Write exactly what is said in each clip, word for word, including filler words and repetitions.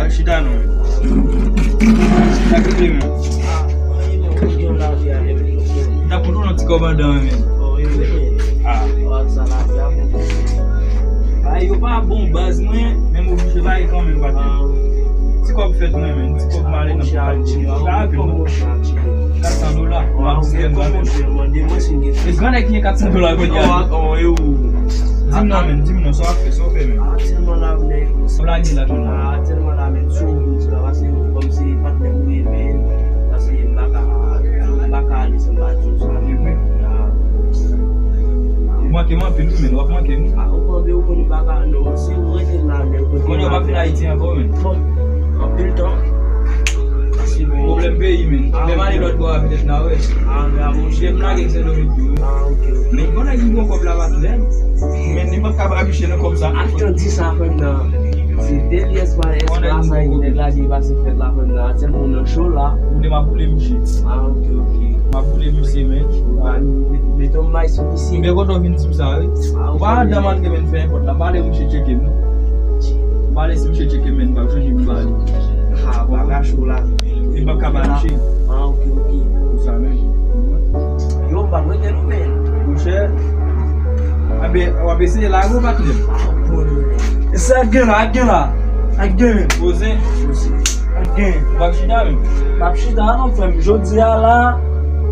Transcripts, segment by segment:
Chita non. Sa ki vle men. M ta konn yon ti kòb andan men. Ah. Bagay yo pa bon baz mwen, men m oblije bay kanmenm paske ti kòb fèt mwen men, ti kòb male nan pokèt. Sa ap vin. Kat san dola, w ap di m pa men. E gran nèg ki gen kat san dola kounye a. Di m non men, di m non, sa w ap fè, sa w fè men. Sa w lage la kounye a. Ou manke m anpil wi men, w ap manke m. Kounye a w pa vin Ayiti ankò men. Pwoblèm peyi men. Lè m ale lòt bò a petèt n a wè. Lè m lage m Sendomeng tou wi. Men konnen ki bon kòb la pa t lè. Men li pa ka abiche nan kòb sa. Ap tann di sa frè m nan. Se de lyès pa lyès pa sa, nèg la di pase fèt la frè m nan. Atyèlman nan cho la. Ou vle m ap boule misye. Ah, ok, ok. M ap boule misye men. Mete yon may sou misye. Men kote w vin di m sa wi. Ou pa andan malgre men fè enpòt la. M pale misye tcheke m. M pale si misye tcheke m men m p ap chanje pou bale. Ah, bagay cho la. Li p ap ka ba misye. Ah, ok, ok. Pou sa menm. Yo, m p ap rete non men. Monchè. Abe, w ap eseye lage w patnè. E sa ak gen la, ak gen la. Ak gen men. Poze. Ak gen. W ap chita menm. M ap chita non frè m. Jodi a la,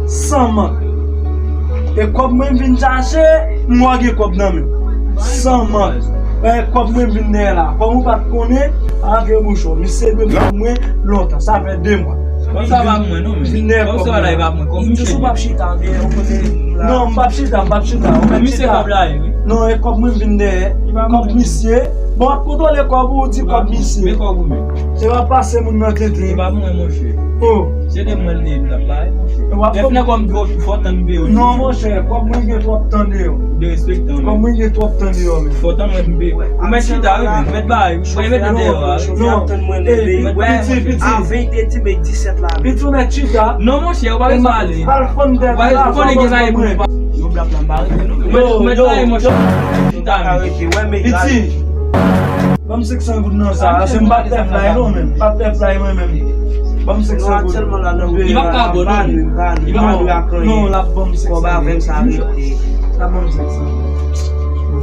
san mank. E kòb mwen vin chache, m wè gen kòb nan men. San mank. E kòb mwen vin dèyè la. Kòm ou pa t konnen, antre bouch ou. Misye dwe ban mwen lontan. Sa fè de mwa. Kòb sa pa mwen non men. Kòb sa la e pa mwen. Kòb misye. Non, m p ap chita, m p ap chita. Misye kòb la ye wi. Non, e kòb mwen vin dèyè. Kòb misye. Bon, w ap kontwole kòb ou, ou di kòb misye. Men kòb ou men. E w ap pase moun nan tenten. E pa mwen monchè. Oh. Se de mwen li ye m t ap bay monchè. Lè fè kòm gwo fò tann vye yo. Non monchè, kòb mwen gen twòp tan deyò. Ou derespektan. Kòb mwen gen twòp tan deyò men. Fò tann mwen vye. Ou mèt chita wi men, ou mèt bay, ou mèt deyò a. Non, piti, piti. Piti ou mèt chita. Non monchè, ou pa bezwen ale. Al fann tèt la. Ou konnen gen bagay pou nou pa. Yo blap la m pa rete non. Ou mèt, ou mèt bay monchè. Chita men. Piti. Ban m senk san goud nan sa. Se m pa t fè fly non men. M pa t fè fly mwen menm. Ban m senk san goud. Li p ap ka bon non. Li p ap ka bon. Non, l ap ban m senk san goud. L ap ban m senk san.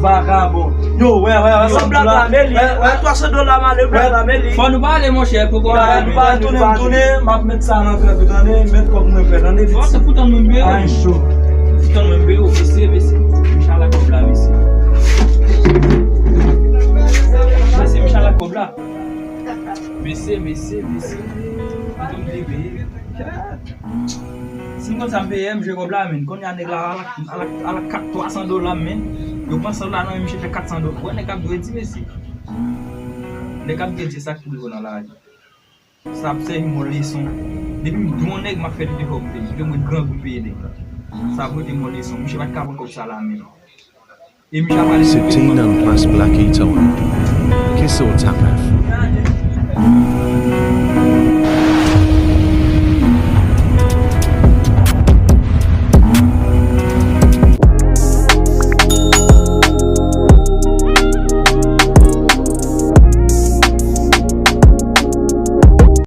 Vagabon. Yo, wè, wè, wè, sa blak la, men li. Wè, wè, twa san dola male, blak la, men li. Fò nou pale, monchè, poko ale. Nou pale, tounen, tounen, m ap met sa nan kè, tande, met kòb mwen fè, tande. Fò se pou tann mwen bere. Ay, cho. Pou tann mwen bere, mesye, mesye. Mesye, mesye. Mesye, mesye, la kòb la. Mesye, mesye, mesye. Kote m te peye? Si m konn sa m peye, m jwe kòb la, men. Kounye a nèg la, ala, ala, ala kat twa san dola, men. Yo pran san dola nan men, misye fè kat san dola. Wè, nèg ap dwe di, mesye. Nèg ap dwe di sa k pi gwo nan lavi. Sa ap sèvi m yon leson. Depi m di yon nèg, m ap fè tout efò pou m peye. Kite mwen grangou peye nèg la. Sa ap rete m yon leson. Misye pa t ka pran kòb sa la menm. E misye ap ale. Sixteen and plus Black Eto'o. Kiss or tap F.